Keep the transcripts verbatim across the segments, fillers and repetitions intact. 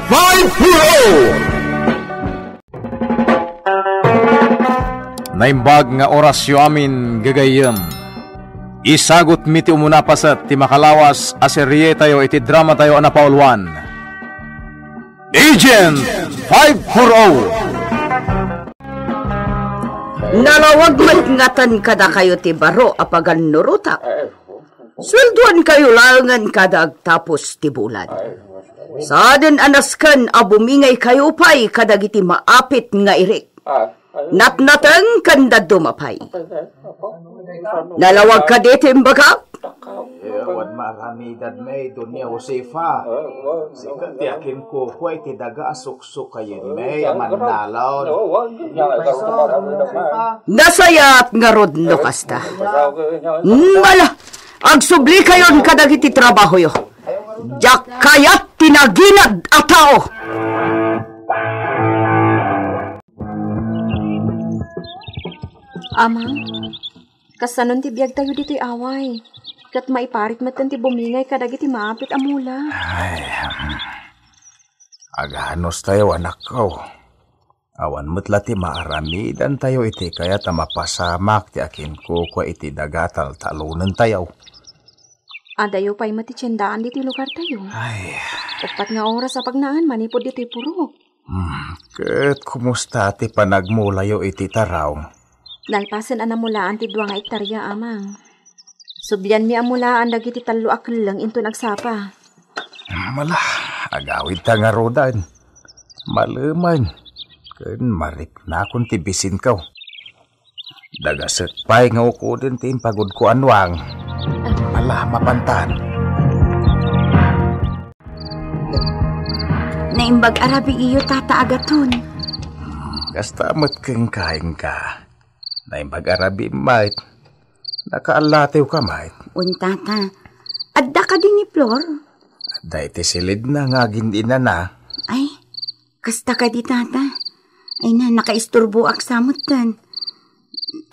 Five four oh. Naimbag nga orasyo amin, gagayyem. Isagutmi ti umuna paset ti makalawas a serietayo iti dramatayo a napauluan, Agent five four oh. Nalawag met ngaten kadakayo ti baro a pagannurotak. Sueldoankayo laengen kada agtapos ti bulan. Saanen a nasken a bumingaykayo pay kadagiti maapit nga irik. Natnateng ken dadduma pay. Nalawag kadi ti imbagak? Eh, awan maaramidan, may, Doña Josefa. Sika ti akinkukua iti daga a suksukayen, may, a mannalaw. Nasayaat ngarud no kasta. Ala, agsublikayon kadagiti trabahoyo. Diak kayat ti naginad a tao. Amang, kasanon ti biagtayo ditoy away? Ket maiparit metten ti bumingay kadagiti maapit a mula. Ay, hmm. Aganos tayo, anakko. Awan met la ti maaramidan tayo iti kayat a mapasamak ti akinkukua iti daga a taltalonentayo. Adayo pay met ti tiendaan ditoy lugartayo. Ay. Uppat nga oras a pagnaen manipud ditoy purok. Hmm, ket kumusta ti panagmulayo iti taraw? Nalpasen a namulaan ti dua nga ektaria, Amang. Sublianmi a mulaan dagiti tallo a kelleng inton agsapa. Mala, agawidta ngaruden. Malemen, ken mariknakon ti bisinko. Dagasek pay nga ukoden ti impagudko a nuang. Mala, mapantan. Naimbag a rabii, Tata Agaton. Kasta met kenka, Inga. Naimbag a rabii met. Nakaallatiwka met. Wen, Tata. Adda kadi ni Flor? Adda iti silidna nga agin-inana. Ay, kasta kadi, Tata. Ay na, nakaisturboak sa metten.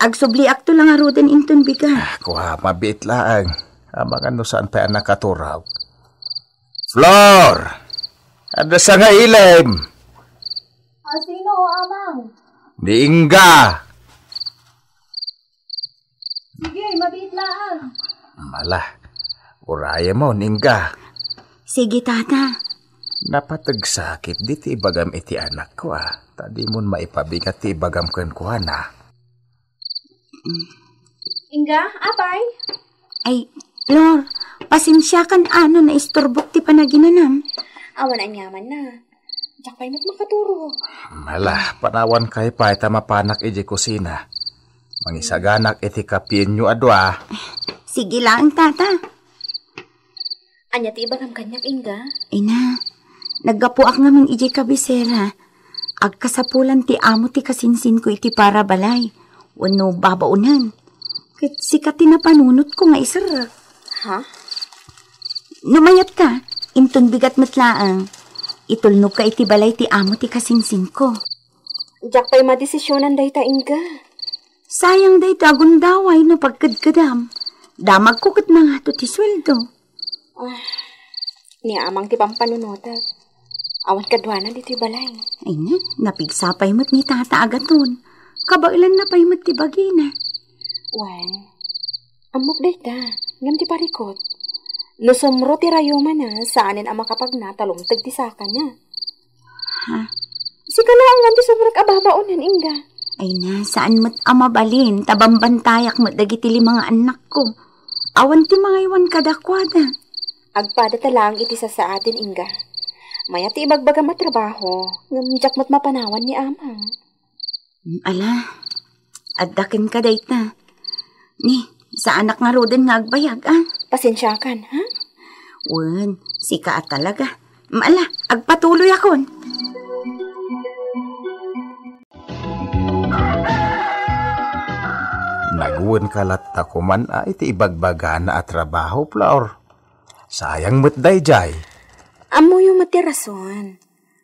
Agsubliakto la ngaruden inton bigat. Ah, kua, mabiit laeng. Amangan no saan pay a nakaturog. Flor! Adda sa nga ilim! Asino, Amang? Ni Inga! Sige, mabiit laeng. Mala, urayemon, Inga. Sige, Tata. Napateg sakit diti ibagam iti anakko, a. Ta dimon maipabigat ti ibagam kenkuana. Inga, apay? Ay, Flor, pasensiakan a no naisturbok ti panaginanam. Awan aniamanna. Diak pay met makaturog. Mala, panawankayo pay ta mapanak idiay kusina. Mangisaganak iti kapienyo a dua. Sige laeng, Tata. Ania ti ibagam kaniak, Inga? Ina, naggapuak ngamin idiay kabisera. Agkasapulan ti amo ti kasinsinko iti parabalay wenno babaonen. Ket sika ti napanunotko nga iserrek. Ha? No mayatka, inton bigat met laeng, itulnogka iti balay ti amo ti kasinsinko. Diak pay madesisionan dayta, Inga. Sayang dayta a gundaway no pagkedkedam. Damagko ket nangato ti sueldo. Ah, ni Amang ti pampanunotek. Awan kaduana ditoy balay. Ay na, napigsa pay met ni Tata Agaton. Kabaelanna pay met ti bagina. Wen, ammok dayta, ngem ti parikut. No sumro ti rayumana, saanen a makapagna ta lumteg ti sakana. Ha? Sika laengen ti sumrek a babaonen, Inga. Ay na, saan met a mabalin, ta bambantayak met dagiti lima nga annakko. Awan ti mangaywan kadakuada. Agpadata laeng iti sasaaten, Inga. Mayat ti ibagbagam a trabaho, ngem diak met mapanawan ni Amang. Ala, adda kenka dayta. Ni, saanak ngaruden nga agbayag, a? Pasensiakan, ha? Wen, sika a talaga. Ala, agpatuloyakon. Nagwenka latta koman a iti ibagbagana a trabaho, Flor. Sayang met daydiay. Ammoyo met ti rason.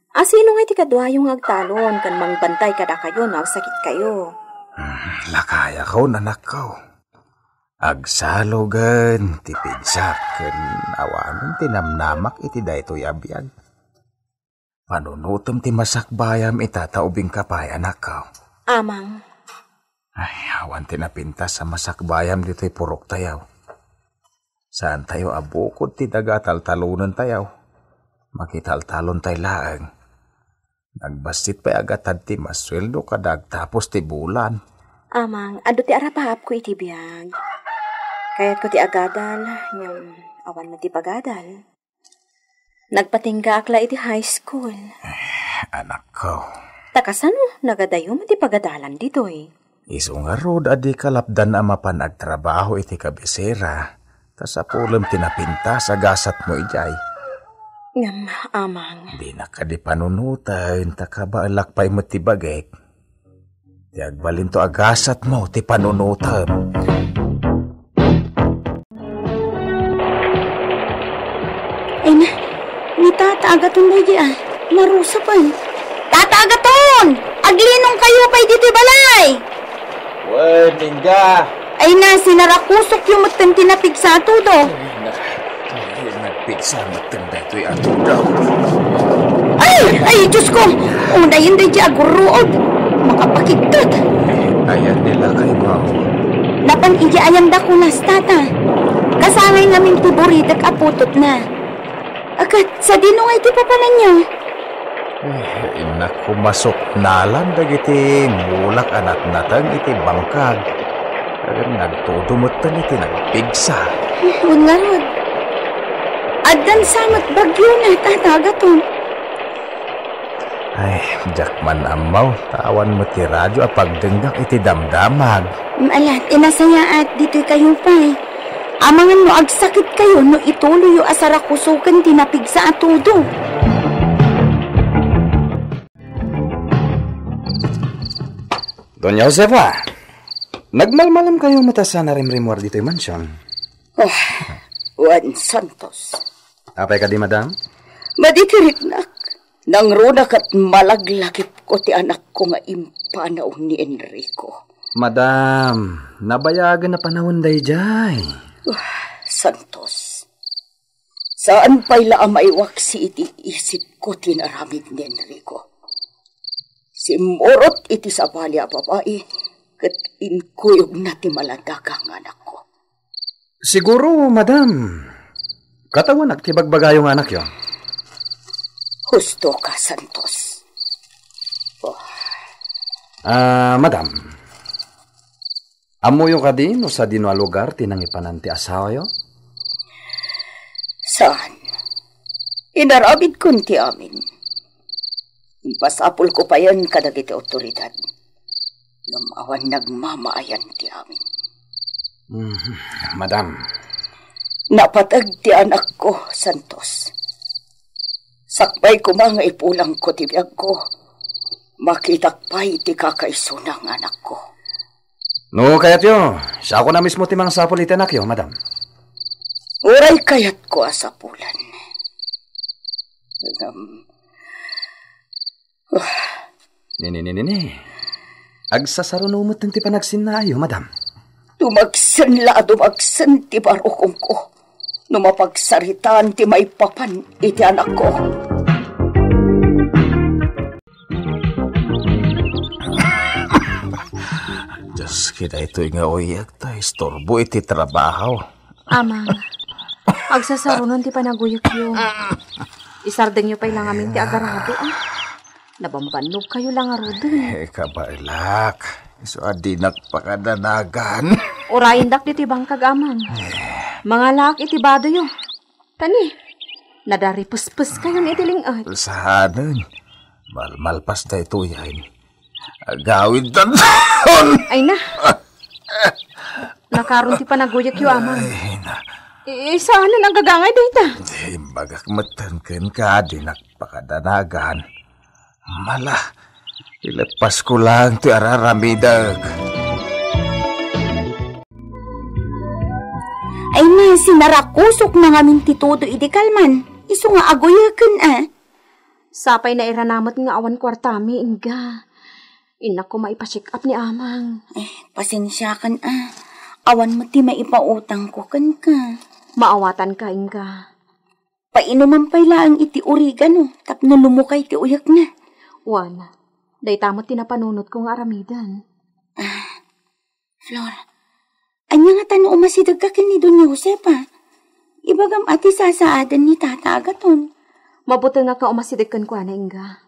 Asino ngay ti kaduayo nga agtalon ken mangbantay kadakayo no agsakitkayo? Hmm, lakayakon, anakko. Agsalugen ti pigsak ken awanen ti namnamak iti daytoy a biag. Panunotem ti masakbayam ita ta ubingka pay, anakko. Amang. Ay, awan ti napintas a masakbayam ditoy puroktayo. Saantayo a bukod ti daga taltalonentayo. Makitaltalontay laeng. Nagbassit pay a gatad ti masueldo kada agtapos ti bulan. Amang, adu ti arapaapko iti biag. Kayatko ti agadal, ngem awan met ti pagadal. Nagpatinggaak la iti high school. Eh, anakko. Ta kasano, nagadayo met ti pagadalan ditoy? Isu ngarud a di kalapdan a mapan agtrabaho iti kabisera, ta sapulem ti napintas a gasatmo idiay. Ngem, amang. Dinak kadi panunoten, ta kabaelak pay met ti bagek. Ti agbalinto a gasatmo ti panunotem. Ay na, ni Tata Agaton daydi a, narusapen. Tata Agaton! Aglinongkayo pay ditoy balay! Wen, Inga! Ay na, sinarakusokyo metten ti napigsa a tudo. Ay na, ay, nagpigsa metten daytoy a tudo. Ay, ay, Diyos ko! Unayen daydi a gurruod. Makapakigtot. Ayan nila kay Mao. Napan idi ayan dakulas, Tata. Kasangay ngamin ti buridek a putotna. Akat, sadino nga iti papananyo? Eh, innak, kumasuknalan dagiti mulak a natnateng iti bangkag. Ken nagtudo metten iti nagpigsa. Wen ngarud. Addan sa met bagyo na, Tata Agaton. Ay, diak man ammo, ta awan met ti radio a pagdenggak iti damdamag. Ala, ti nasayaat, ditoykayo pay. Amangan no agsakitkayo no ituloyyo a sarakusoken ti napigsa a tudo. Doña Josefa, nagmalmalamkayo met a saan a rimrimmuar ditoy mansion? Oh, Juan Santos. Apay kadi, madam? Madi ti riknak. Nangruna ket malaglagipko ti anakko nga impanaw ni Enrico. Madam, nabayagen a panawen daydiay. Ah, Santos, saan pay la a maiwaksi iti isipko ti inaramid ni Enrico. Simmurot iti sabali a babai ket inkuyogna ti maladaga nga anakko. Siguro, madam, katawenak ti bagbagayo nga anakyo. Husto ka, Santos. Oh. Ah, madam, ammoyo kadi no sadino a lugar ti nangipanan ti asawayo? Saan? Inaramidkon ti amin. Impasapulko payen kadagiti awtoridad. Ngem awan nagmamaayan ti amin. Mm, madam. Napateg ti anakko, Santos. Sakbay koma nga ipulangko ti biagko, makitak pay ti kakaisuna nga anakko. No kayatyo, siakon a mismo ti mangsapul iti anakyo, madam. Uray kayatko a sapulan. Ngem, Nini, nini, nini. Agsasaruno met ti panagsinnaayo, madam. Dumagsen la a dumagsen ti barukongko no mapagsaritaan ti maipapan iti anakko. Diyos, kidaytoy nga uyek ta istorbo iti trabaho. Amang, agsasarunon ti panaguyekyo. Isardengyo pay la ngamin ti agarado, a. Nabambannog kayo la ngaruden. Eh, kabaelak. Isu a dinak pakadanagan. Urayendak ditoy bangkag, Amang. Mangalaak iti badoyo. Tani, nadaripespes kayon iti ling-et. Saanen. Malmalpas daytoyen. Agawid danton. Ay na. Nakaron ti panaguyekyo, Amang. Ay, na. Eh, saan nga agagangay dayta? Imbagak metten kenka, dinak pakadanagan. Mala, ileppasko lang ti araramidek. Ay na, sinarakosok na ngamin ti todo idi kalman. Isu nga aguyeken, a. Sapay nairanamet nga awan kuartami, Inga. Innak koma ipa-check up ni Amang. Eh, pasensiakan, a. Awan met ti maipautangko kenka. Maawatanka, Inga. Painuman pay laeng iti oregano tapno lumukay ti uyekna. Wen, dayta met ti napanunotko nga aramiden. Ah, Flor, ania ngata no umasidegka ken ni Doña Josefa? Ibagam a ti sasaaden ni Tata Agaton. Mabutengak nga umasideg kenkuana, Inga.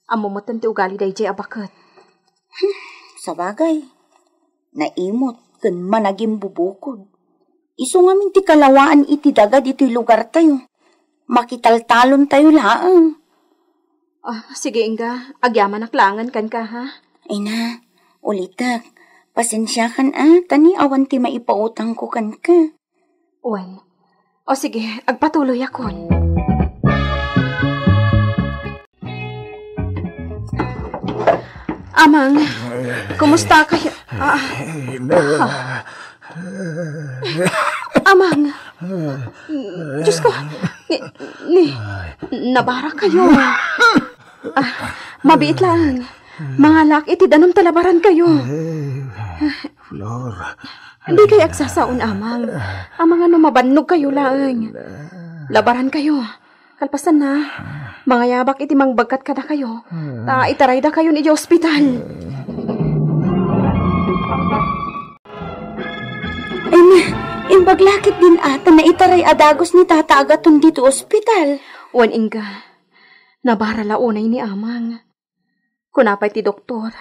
Ammom metten ti ugali daydiay a baket. Hmm, sabagay, naimot ken managimbubukod. Isu ngamin ti kalawaan iti daga ditoy lugartayo. Makitaltalontayo laeng. Ah, sige, Inga. Agyamanak laengen kenka, ha? Ay na, ulitek. Pasensiakan, a, ta ni awan ti maipautangko kenka. Wen. O sige, agpatuloyakon. Amang, kumusta kayo? Ah, Amang, Diyos ko, ni, ni, nabara kayo. Ah, mabiit lang. Mangalak iti danum ta labaran kayo. Flor. Di kayo agsasaon, Amang. Amang, ano, mabannog kayo laeng. Labaran kayo. Kalpasan na, mangayabak iti mangbagkat kadakayo. Ta itarayda kayo iti ospital. Ay na, imbag lakit din ata naitaray a dagus ni Tata Agaton dito ospital. Wen, Inga, nabara la unay ni Amang. Kuna pay ti doktor,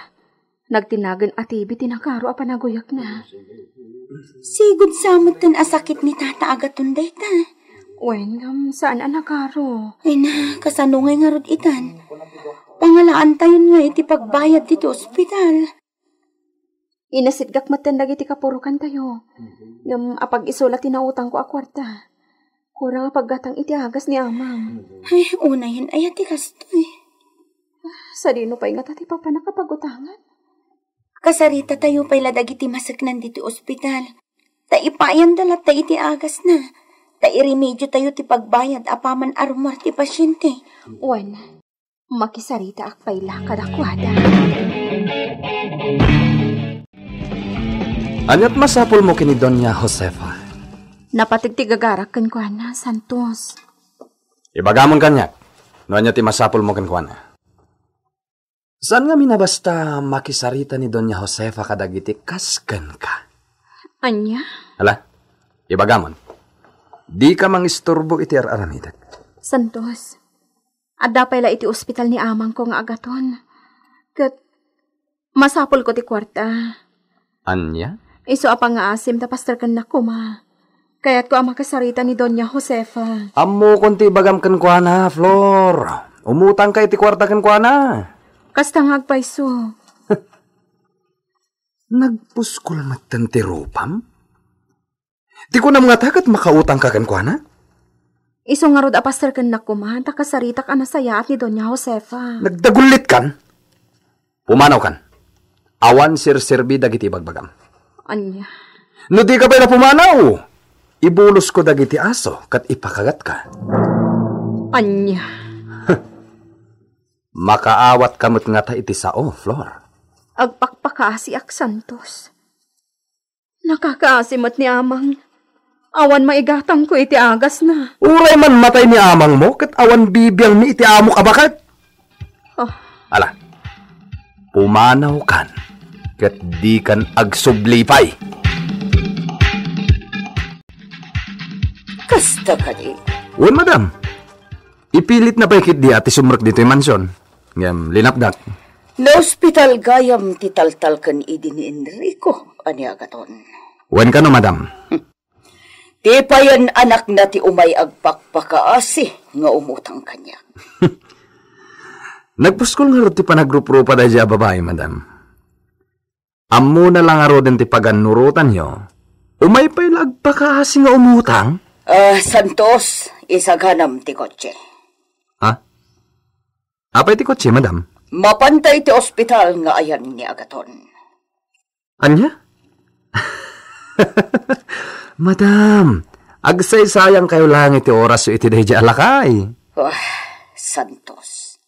nagtinagen a T B ti nakaro a panaguyakna. Sigud sa metten a sakit ni Tata Agaton dayta. Wen, ngem saan a nakaro. Ay na, kasano ngay ngarud itan? Pangalaantayon nga iti pagbayad dito ospital. Inasitgak metten dagiti kapurokantayo. Ngem apag-isu la ti nautangko a kuarta. Kurang a paggatang iti agas ni Amang. Ay, unayen aya ti kastoy. Sadino pay ngata ti papanak a pagutangan? Kasaritatayo pay la dagiti maseknan diti ospital. Ta ipayanda latta iti agasna. Ta iremediotayo ti pagbayad apaman a rummuar ti pasiente. Wen, makisaritaak pay la kadakuada. Aniat masapulmo ken ni Doña Josefa? Napateg ti gagarak kenkuana, Santos. Ibagamon kaniak no ania ti masapulmo kenkuana. Saan ngamin a basta makisarita ni Doña Josefa kadagiti kas kenka? Ania? Ala, ibagamon. Dika mangisturbo iti ar-aramidek. Santos, adda pay la iti ospital ni amangko nga agaton. Ket masapulko ti kuarta. Ania? Isu a pangngaasim ta pasterkennak koma. Kayatko a makasarita ni Doña Josefa. Ammokon ti ibagam kenkuana, Flor. Umutangka iti kuarta kenkuana. Kasta nga agpayso. Nagpuskol metten ti rupam? Ti kunam ngata ket makautangka kenkuana? Isu ngarud a pasterkennak koma ta kasaritak a nasayaat ni Doña Josefa. Nagdagullitkan? Pumanawkan. Awan serserbi dagiti ibagbagam. Ania? No dika pay la pumanaw, ibulosko dagiti aso ket ipakagatka. Ania? Makaawatka met ngata iti sao, Flor. Agpakpakaasiak, Santos. Nakakaasi met ni amang. Awan maigatangko iti agasna. Uray man matay ni amangmo, ket awan bibiangmi iti amok a baket. Oh. Ala, pumanawkan, ket dikan agsubli pay. Kasta kadi. Wen, madam. Ipilitna pay ketdi a ti sumrek ditoy mansion. Ngem linapdak. Naospital gayam ti taltalken idi ni Enrico, ania agaton? Wen kano, madam. Ti payen anakna ti umay agpakpakaasi nga umutang kaniak. Nagpuskol ngarud ti panagruprupa daydiay a babai, madam. Ammona la ngaruden ti pagannurotanyo. Umay pay la agpakaasi nga umutang? Ah, Santos, isaganam ti kotse. Ha? Apay ti kotse, madam? Mapanta iti ospital nga ayan ni agaton. Ania? Madam, agsaysayangkayo laeng iti orasyo iti daydiay a lakay. Ah, Santos.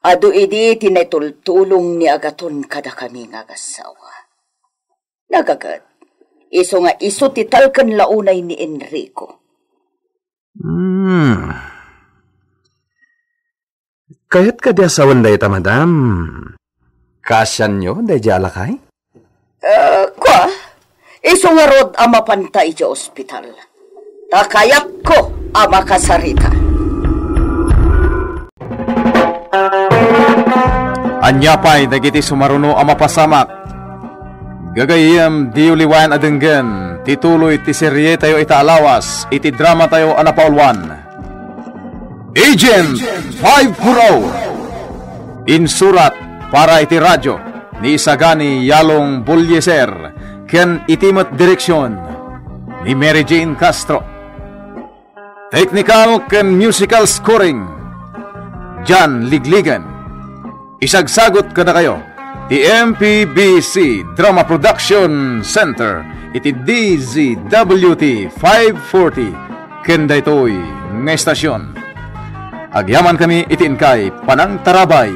Adu idi ti naitultulong ni agaton kadakami nga agassawa. Nagaget, isu nga isu ti talken la unay ni Enrico. Hmm. Kayat kadi a sawen dayta, madam? Kaasianyo daydiay a lakay? Eh, kua, isu ngarud a mapanta idiay ospital. Ta kayatko a makasarita. Ania pay dagiti sumaruno a mapasamak? Gagayyem, diyo liwayan a denggen ti tuloy ti serietayo ita a lawas iti dramatayo a napauluan, Agent five four oh. Insurat para iti radyo ni Isagani Yalong Bolieser ken iti met direksion ni Mary Jane Castro. Technical ken musical scoring, John Ligligan. Isagsagut kadakayo ti M P B C Drama Production Center iti D Z W T five forty ken daytoy nga estasion. Agyamankami iti inkay panangtarabay.